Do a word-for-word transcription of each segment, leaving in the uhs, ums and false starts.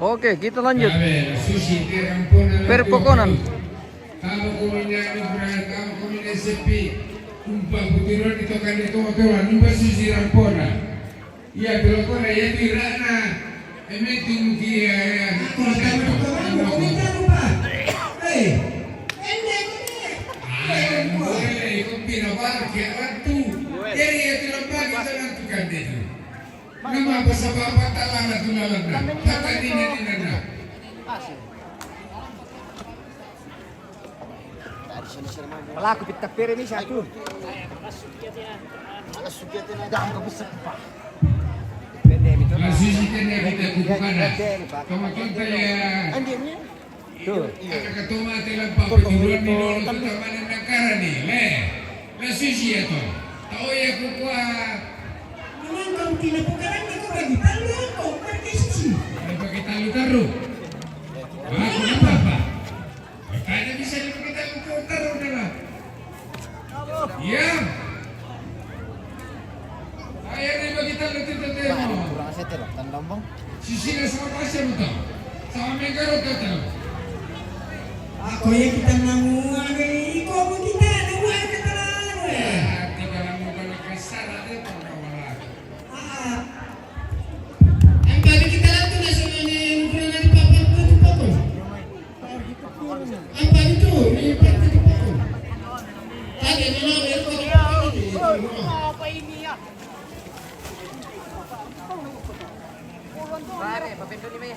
Oke, kita lanjut. Perpokonan. Kamu kumina nubra, kamu kumina sepi. Umpa putiron itu kan itu oke lah, numpa susi rampona. Iya, pelokona ya tu irana. Eme tu muki ya, ya. Aku akan berkembang, aku minta lupa. Eh, ende, ende. Ah, boleh, kau pina balik ya, ratu. Jadi ya tu lembaga itu nanti kan dia tu. Nama apa sebab apa tak lama tu lalana? Kata ni, ni, ni, ni. Pelaku pita pere ni satu. Dah, nggak bisa, Pak. Pendek itu. Masih sih kena kita kukukan dah. Pendek, Pak. Kamu contoh ya. Anjir ni. Tuh. Iya. Ada ketua mati lah, Pak. Tuh, tuh, tuh, tuh. Tuh, mana nak karani, le. Masih sih ya, tuh. Tahu ya, kukuah. Memang kau tidak bukan aku bagi tahu kau pergi sih. Ada pakai tahu taruh. Aku apa, Pak? Makanya bisa dipakai tahu taruh dah lah. Iya. Akhirnya bagi tahu itu tadi. Kurang aset ya, tandang bang. Sisi dah sama pasien tu. Sama menggarut kata. Aku ya kita nangua ni, iko pun kita nangua kita lalu ya. Tiga lalu kalau kasar ada pun kawan lah. Ah. Yang bagi kita lalu tu dah sama ni, kurang ada apa-apa tu, tu apa tu. Apa itu? Ini partai apa? Tadi ni lah, dia tu apa ini? Apa ini ya? Pare, papeto ni me.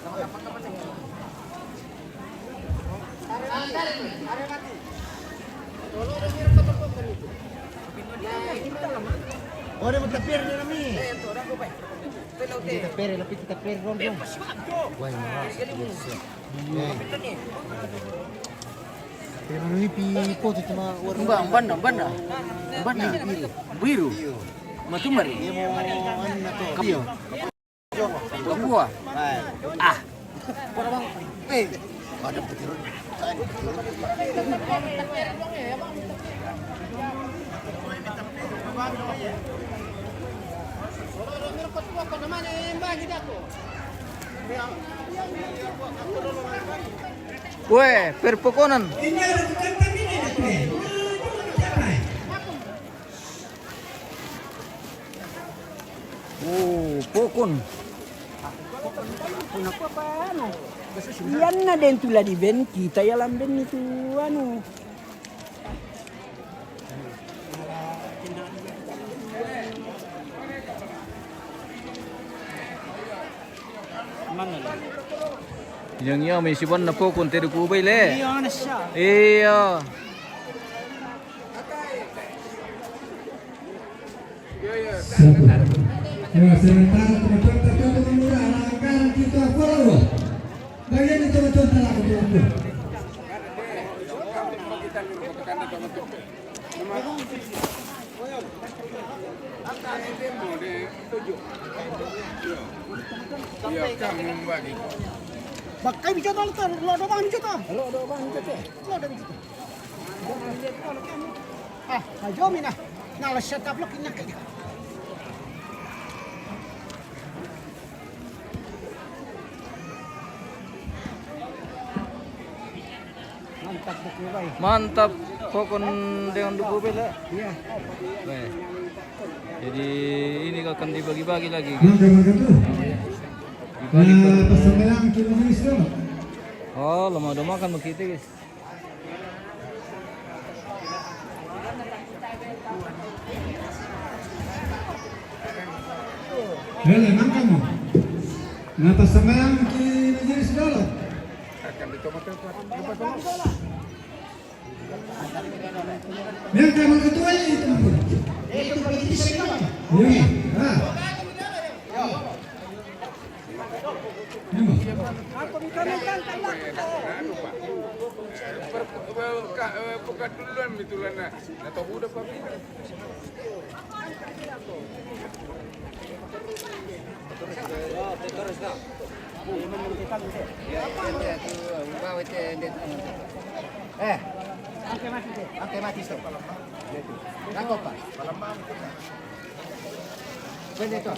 Kapan-kapan ni. Ore mo tapere na mi. Tapere, lapit tapere ron ron. Wai, mahal. Pero ni pi poto tama. Mbana, mbana, mbana. Mbana. Biru. Matumari. Iyo. Iyo. Papua. Ah. Weh, perpokonan. Oh, pokon. Iyan na den tu la di ben, kita ya lamben itu anu. Yang iya mesiban na pokon te duku bai le. Iya, na siya. Iya. Satu. Ya, sementara teman-teman tertutup murah, anggaran kita follow. Bagian itu betul tak aku tutup. Iya, kamu bagi. Bakai bicara lo, lo doang bicara. Lo doang bicara. Lo doang bicara. Ah, ajo mina. Nala shut up lo kina kaya. Mantap, Buk Ibai. Mantap, pokon dengan duku bela. Iya. Baik. Jadi ini akan dibagi-bagi lagi. Mangga, mangga tu. Dibagi. Nah, persembahyang kita ni semua. Oh, lama dah makan begitu, guys. Bele, mangka mo. Nata sambayang ki majelis dolo. Mangka, mangka tuai itu. Itu begitu semua. Iya. Ah. Memang. Anu, Pak. Eh, per-, eh, ka-, eh, buka duluan itulah, nah. Atau udah, Pak. Eh, angke mati sto. Nako, Pak. Pendek, Pak.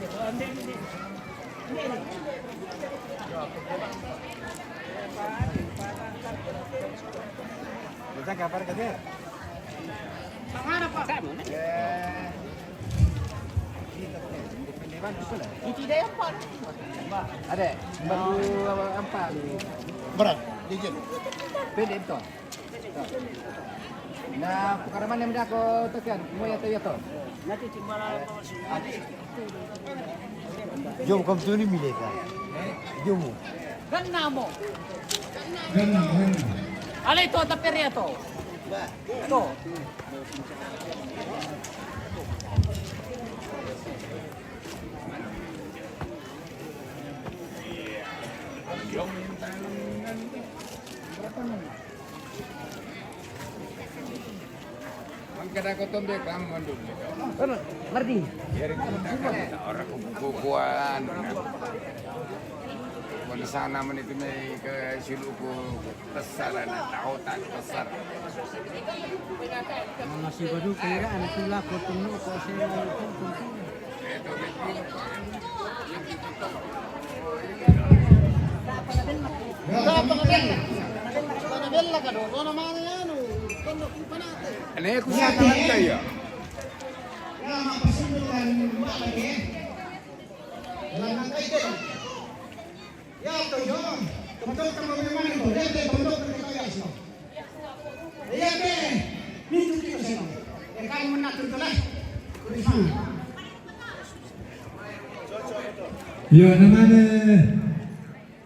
Bisa kabar ka dia? Ada, baru empat. Berat, dikit. Pendek betul. Na, pukaraman yang dah ko tekan, mo ya to ya to. Jom kom tu ni mileka. Jom. Ganna mo. Ganna, ganna. Alay to, taperia to. To. Ang kada ko tombe kang mandun. Mardi. Yari kita kan orang kukuan. Kung sana man ito may kasiluko, tasara na tao, ta-, tasara. Mga siguro, kaya ano sila, kutong no, kung sino, kung sino. Ano yung kung saan naman kayo? Ya, namanya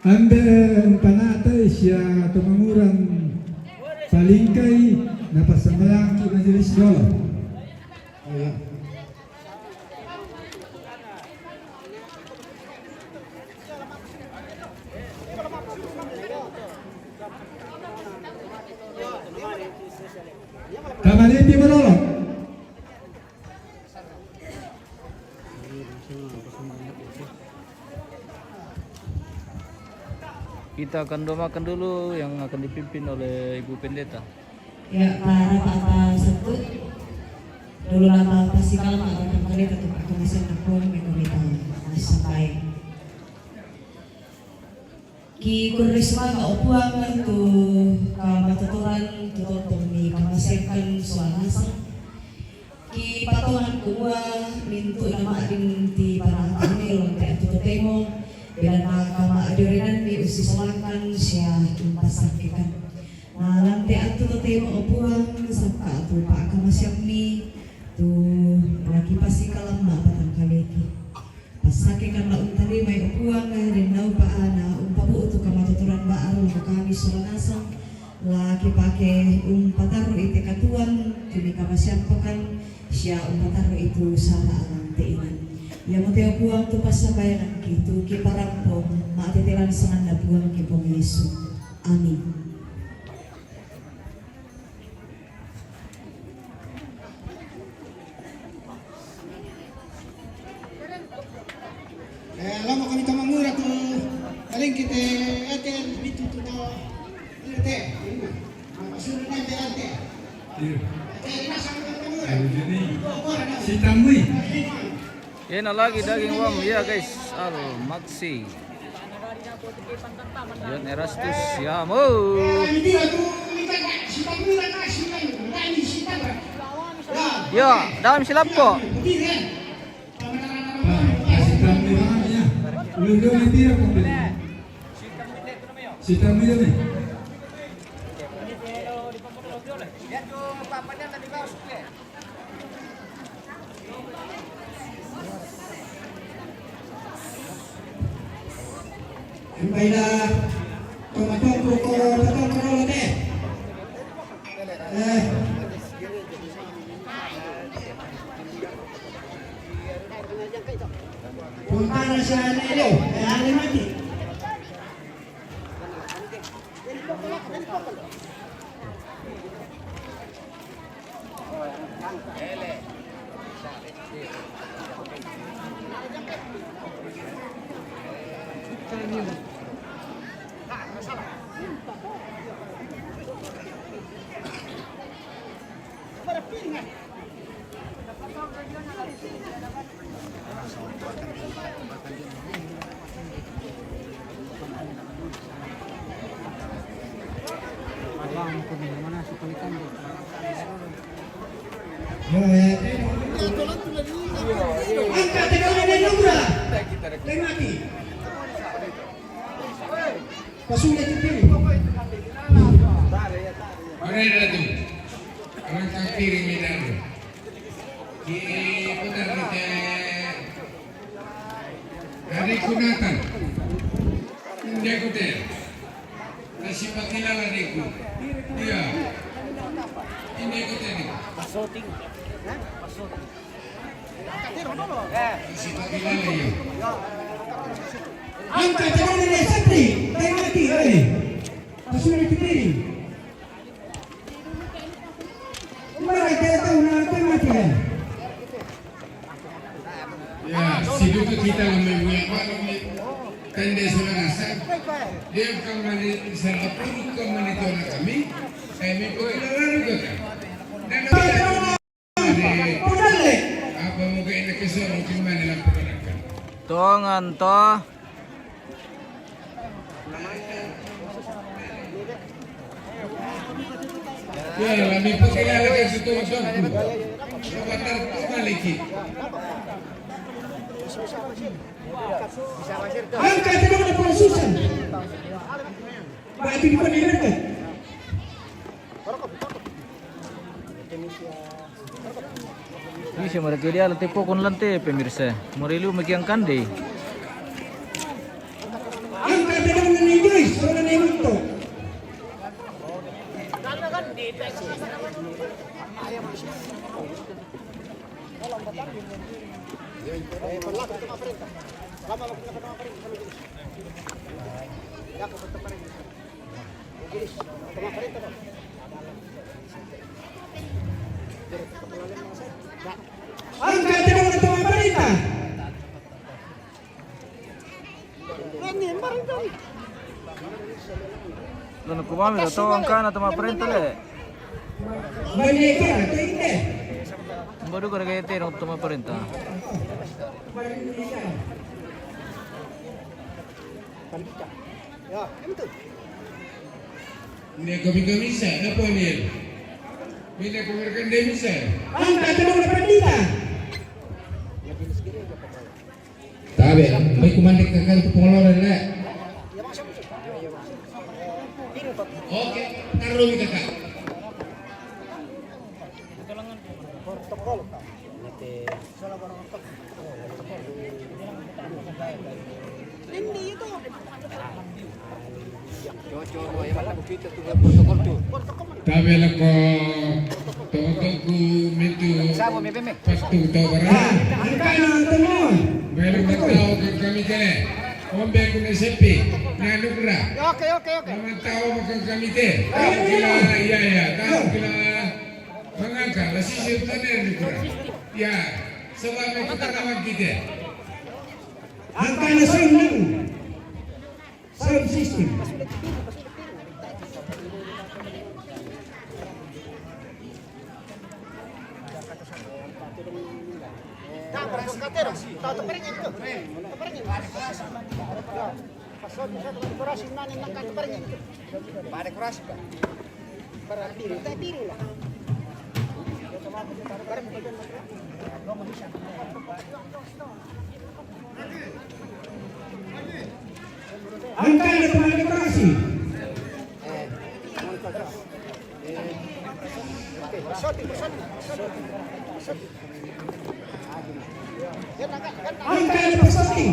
anda empanata isya tumanguran palingkai na pasambalang ki majelis dolo. Ya. Kamalipi malolo. Kita akan doakan dulu yang akan dipimpin oleh Ibu Pendeta. Ya, para papa satu. Dulu lama pasi kalma akan kami ketuk aku masih nakung mengumita sampai. Ki kurrismaka o Puang tu kamatotoran tu totong ni kamasiakkan soal nasang. Ki patongan ku ua mintu na mading ti panatami ronte atu totemo, bilanna kamaadurenanni ussisolakan sia impasakkekan. Na lante atu totemo o Puang, sakka atu pakkamasiammi tu nakipasikalamma patangkaleki. Passakkekanna untarimai o Puang, ri naupa ana umpabu'tu kamatotoran ba'ru lako kami sola nasang, la kipake umpatarru'i te katuoan tu nikamasiampakan sia umpatarru'i tu sara alante inan. Iamote o Puang tu passambayanangki tu kiparampo, ma'tete lan sanganna Puangki Puang Yesu. Amin. Eh, lama kami tamamura tu paling kita akan itu tu tau. Ini teh. Maksudnya nanti nanti. Iya. Eh, ini sama kami tamamura. Jadi, si Tamui. Yan na lagi daging wam. Ya, guys. Al Maxi. Yan, Erastus. Ya, mo. Ya, dam sila po. Si Tamui yan eh. Ang bayla, tumatungkol ko, patungkol ko, te. Eh. Punta na siya na ilo. Eh, ano natin? Angkat tangan dari Nura. Tembaki. Pasula itu pilih. Ora era tu. Arranca kiri midano. Ki putar te. Dari kunatan. Inde kute. Nasi pakilala deku. Iya. Inde kute ni. Pasoting. Pasoting. Nasi pakilala iya. Angkat tangan dari Satri. Tembaki, eh. Pasula itu pilih. Ya, si duka kita la me muya palo me tende sola nasa. Dia kamani sarapuru kamani tona kami. Kami pokoknya lalu kaka. Dan apa mau kayak nak kesoro kimani la pokoknya. Tongan to. Ya, la mi pokoknya la kasi to soku. Sobatar to maliki. Angkat tangan dari Susan. Berarti bukan diangkat. Bisa mereka dia latih pokon lantai pemirsa. Morilu mekian kande. Angkat tangan dari Inggris, soalnya itu. Angkat tangan untuk pemerintah. Nanu kumami lo to angkana toma parenta le. Mani kara tende. Baru kara kaya tero toma parenta. Ya, itu. Mira, kami kamisa, apa ni? Mira, kami rekan dia misa. Angkat tangan untuk pemerintah. Tabe, mai kumande kakali ku pongolore le. Oke, taruh mi kaka. Tabe lako tokoku mitu. Sabo, mi peme. Pastu tau bara. Angkana tau. Bela matau ka kami te. Ombe kune sepi. Na nukra. Oke, oke, oke. Matau ka kami te. Tau kila, iya, iya. Tau kila. Mangaka, la sisi utane nukra. Ya. Sebab itu tanaman kita. Angkana sound system. Angkana toma dekorasi. Angkana pasoti.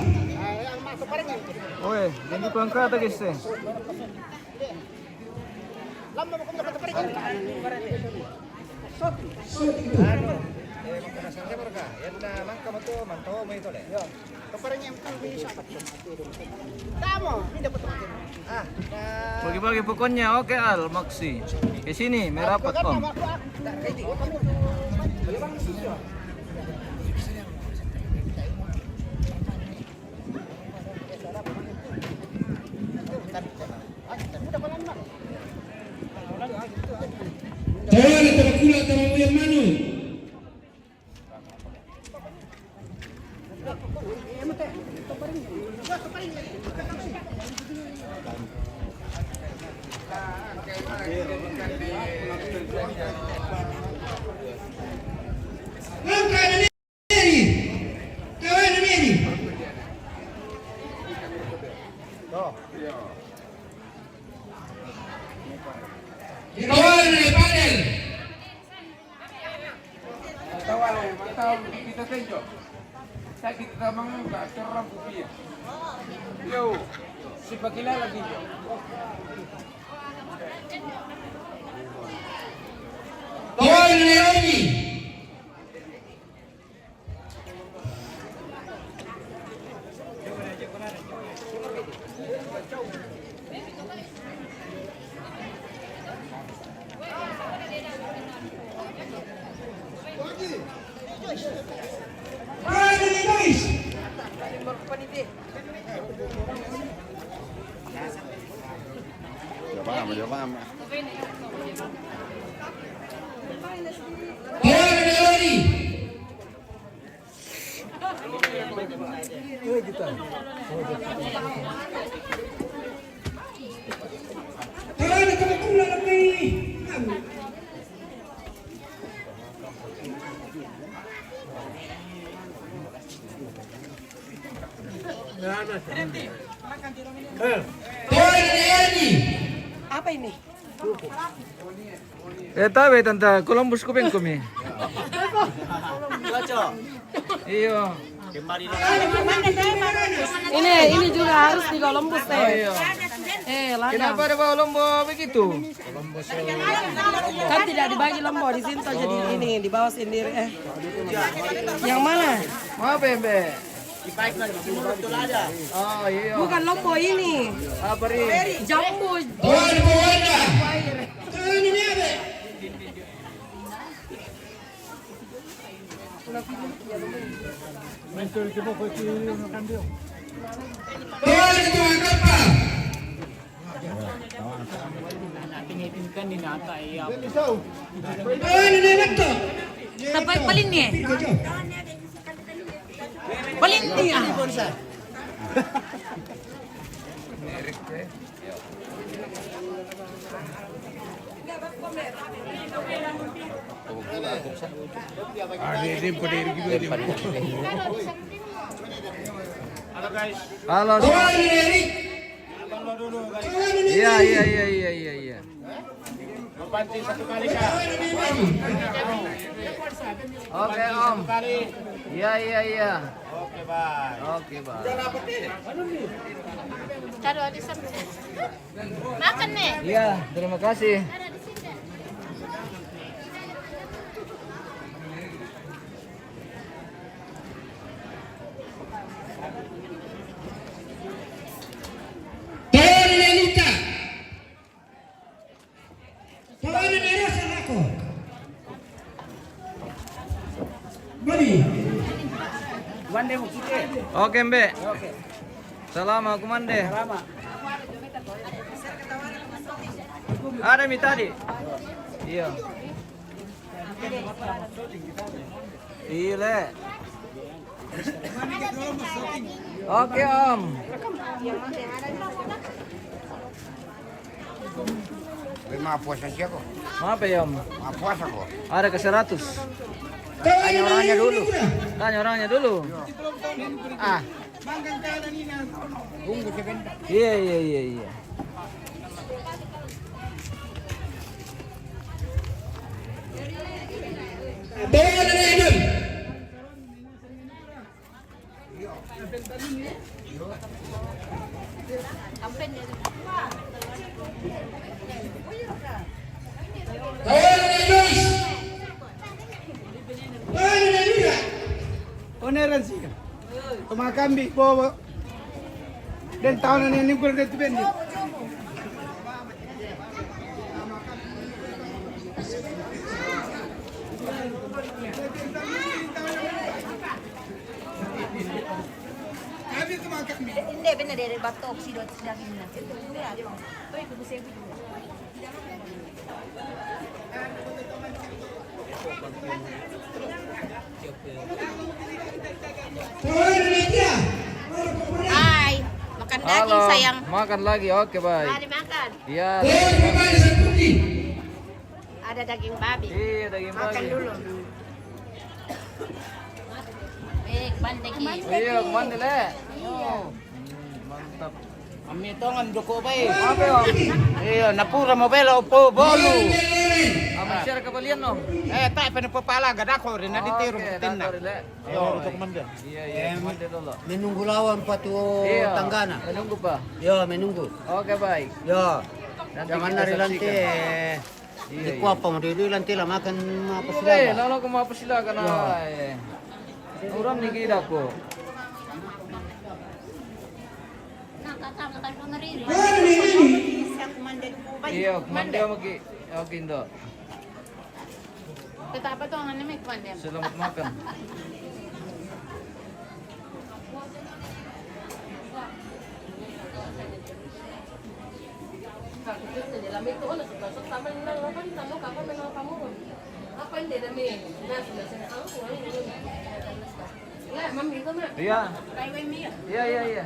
Oe, jangan lupa angkat lagi, se. Lamba mo kumda kata parigi. Soti. Soti. Anu, eh, magkakasal ka, Marka. Yan na, mangka mo to, manto mo ito, le. Yo. Kaparigi ang pulbi sa. Tamo, hindi ko to. Ah, na. Bagi-bagi pokoknya, oke, Al, Maksi. Ke sini, merapat, Om. Tawala tabakula tamamuya manu. Angka na Mary. Kawan na Mary. Kawan na Padel. Matawa, matawa, kita tenjo. Sa kita mangangka, terang kupia. Yo, si pakilala kita. Kawan Leoni. Apa ini? Eh, tabe tanta Columbus kuping kumi. Iyo. Ini, ini juga harus di Columbus, eh. Iyo. Eh, lada. Kenapa ada bawa lombo begitu? Kan tidak dibagi lombo di sini, jadi ini dibawa sendiri, eh. Yang mana? Mau bembe? Oh, iyo. Bukan lombo ini. Apa, Ri? Jambu. Tapay palin niya. Palin niya. Halo, Om. Iya, iya, iya, iya, iya, iya. Oke, Om. Iya, iya, iya. Oke, Bang. Taruh di sana. Makan, nih. Iya, terima kasih. Tolong, Lelita. Tolong, Lelita, aku. Bodi. Oke, Mbe. Salama, kumande. Ada mi tadi? Iya. Iya, Le. Oke, Om. Maaf puasa siapa? Maaf ya, Om. Maaf puasa kok. Ada ke seratus. Tanya orangnya dulu. Tanya orangnya dulu. Ah. Tunggu sebentar. Iya, iya, iya, iya. Toleransi. Toma kambi, bobo. Den tauna ni ni gol den tibendi. Inde bene de batok si dot si dagingnya. Itu ya. Hai, makan daging. Halo, sayang. Makan lagi. Oke, baik. Mari makan. Iya. Ada daging babi. Iya, daging babi. Makan dulu. Eh, kembali lagi. Iya, kembali, Le. Iya. Hmm, mantap. Ami tongan doko bai. Apa, Om? Iya, napura mau bela opo bolu. Ami share kembalian, Om. Eh, tak pernah pepala, gak ada kok, Rin, nanti tiru. Oke, tenang. Dakor, Le. Iya, iya, iya. Iya, iya, kembali dulu. Menunggu lawan patu tanggana. Menunggu, Pak. Iya, menunggu. Oke, baik. Iya. Nanti kita saksikan. Jangan lari lantai. Iya, iya. Di kuapa mau dulu nanti lah makan apa sila. Iya, lalu aku mau apa sila karena, eh, orang ni gila ko. Iya, mandi sama ki, oke, Indo. Kita apa tuh, angannya, Mek, mandi? Selamat makan. Iya. Iya, iya, iya.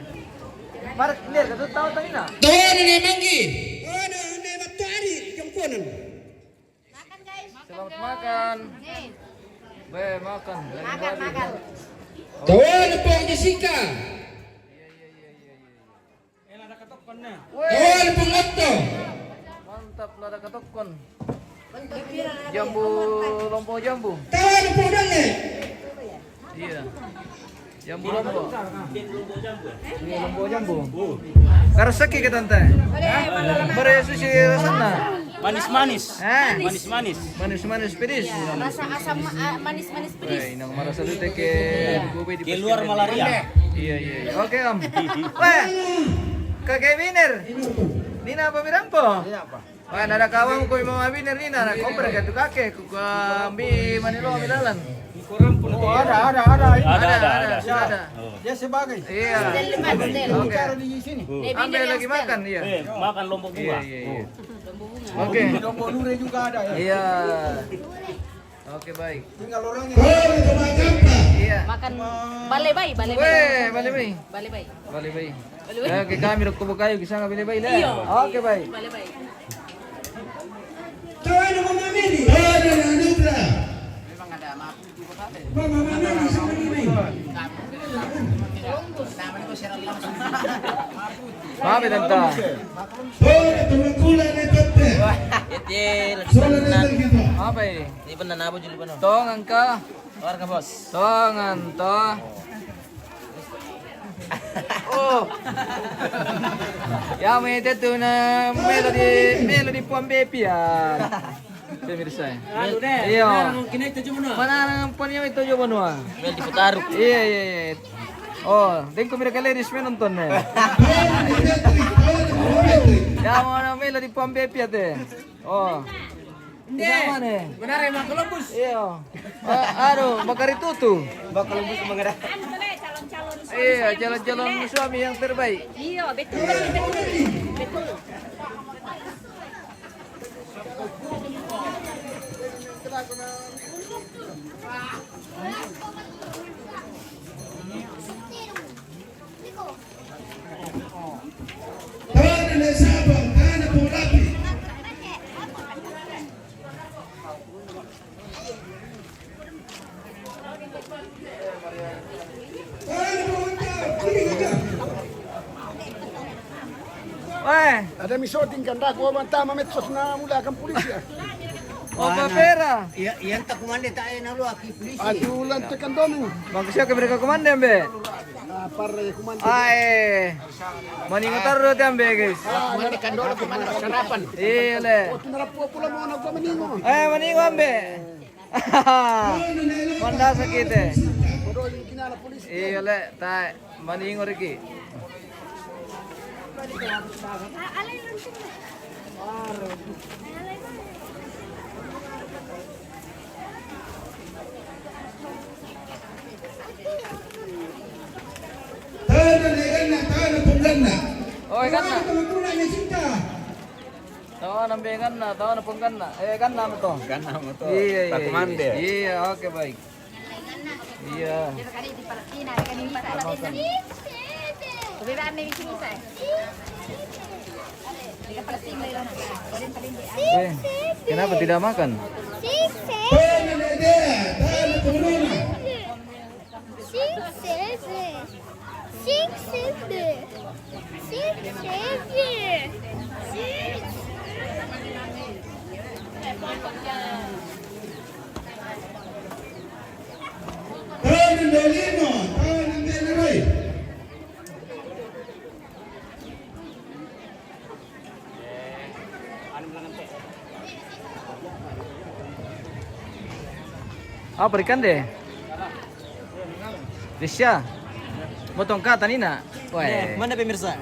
Mar, ini kata tahu tadi, nah. Tahu ni, Manggi. Tahu ni, Matuari, jongkonan. Selamat makan. Be, makan. Makan, makan. Tahu ni, Pong Jessica. Weh. Tahu ni, Pong Otto. Mantap, lada katokon. Jambu, lompo jambu. Tahu ni, Pong Dale. Iya. Jambu lombok. Iya, lombok jambu. Karasaki ke tante. Bare sushi rasana. Manis-manis. Hah? Manis-manis. Manis-manis pedis. Rasa asam, ah, manis-manis pedis. Weh, inang marasa dute ke gobe di keluar malaria. Iya, iya, iya. Oke, Om. Weh. Kakek Biner. Nina apa mirampo? Wah, nada kawan ko mau abiner ni, nada kompre ke tu kake, ku ambi manilo, ambi lalan. Oh, ada, ada, ada. Ada, ada, ada, ada. Sudah ada. Dia sebagai. Iya. Oke. Bicara di sini. Ambil lagi makan, iya. Eh, makan lombok bunga. Iya, iya, iya. Oke. Lombok lure juga ada, ya. Iya. Oke, baik. Tinggal orangnya. Iya. Makan bale bai, bale bai. Weh, bale bai. Bale bai. Bale bai. Bale bai. Oke, kami rokok bukayu kisah ngambil bai lah. Iya. Oke, baik. Bale bai. Tahu ada Mama Mary? Ada Nubra. Memang ada, maaf. Mama Mary sama ini. Maaf ya, tante. Tahu ada teman kula ni, tante. Wah, itu lagi. Soalnya kita. Apa ini? Di benar apa julu benar? Tongan ka? Warga, Bos. Tongan to. Oh. Ya, mete tu na melodi, melodi Puang Bepi ya. Pemirsa. Anu deh. Iya. Mana nang kena itu cuma. Mana nang punya itu cuma. Melodi Kutaru. Iya, iya, iya. Oh, dengko mira kali di menonton ne. Ya, mana melodi Puang Bepi ya te. Oh. Nde. Sama ne. Benar ya, Bang Columbus? Iya. Ah, aduh, bakari tutu. Bang Columbus mengada. Iya, calon-calon suami yang terbaik. Iya, betul, betul, betul. Betul. Tawana na saba, tawana polapi. Weh. Ada mi shooting kan daku, oh, mantama metsos na mula kan polisi ya. Oh, papera. Iya, iya, tak kumande tak enak lu aki polisi. Aduh, lantekan domi. Bang, siapa mereka kumande, Mbe? Lapar ya kumande. Ai. Maningo taru te, Mbe, guys. Ah, kumande kan dolo kumande sarapan. Iya, le. Oh, tu narapu pula mau nak gua maningo. Eh, maningo, Mbe. Mandasa kite. Iya, le, tai. Maningo riki. Tawana na ganna, tawana pungganna. Oh, ganna. Tawana na cinta. Tawana na mbe ganna, tawana na pungganna. Eh, ganna mo to. Ganna mo to. Iya, iya. Takumande. Iya, oke, baik. Iya. Eh, kenapa tidak makan? Six, seven. Six, seven. Six, seven. Six, seven. Six. Tahun yang lima, tahun yang lima. Apa ikan deh? Risya. Motong kata ni nak. Wah. Mana pemirsa?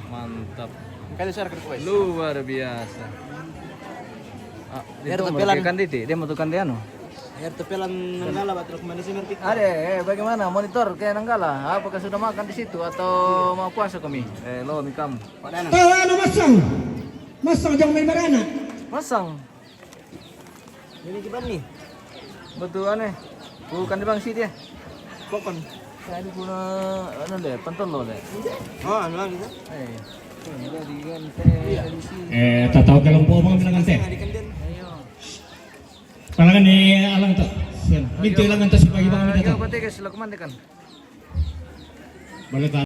Mantap. Kali suara kedua. Luar biasa. Ah, dia mau tukang di, dia mau tukang di anu. Air tepelan Nanggala, batal kembali sih mereka. Ada, eh, bagaimana monitor ke Nanggala? Apakah sudah makan di situ atau mau puasa kami? Eh, lo mikam. Tahu anu masang. Masang jong main barana. Masang. Ini gimana nih? Betul aneh. Bukan di bangsi dia. Kokon. Tadi pula anu deh, pentol lo deh. Oh, anu lagi kan? Eh, ini udah diganti. Eh, tak tahu kalau mau bilang kan teh. Ayo. Palangan ni alang tu. Sian. Bintu ilangan tu si pagi bang minta tu. Ayo, berarti guys, lo kemana kan? Boleh tak?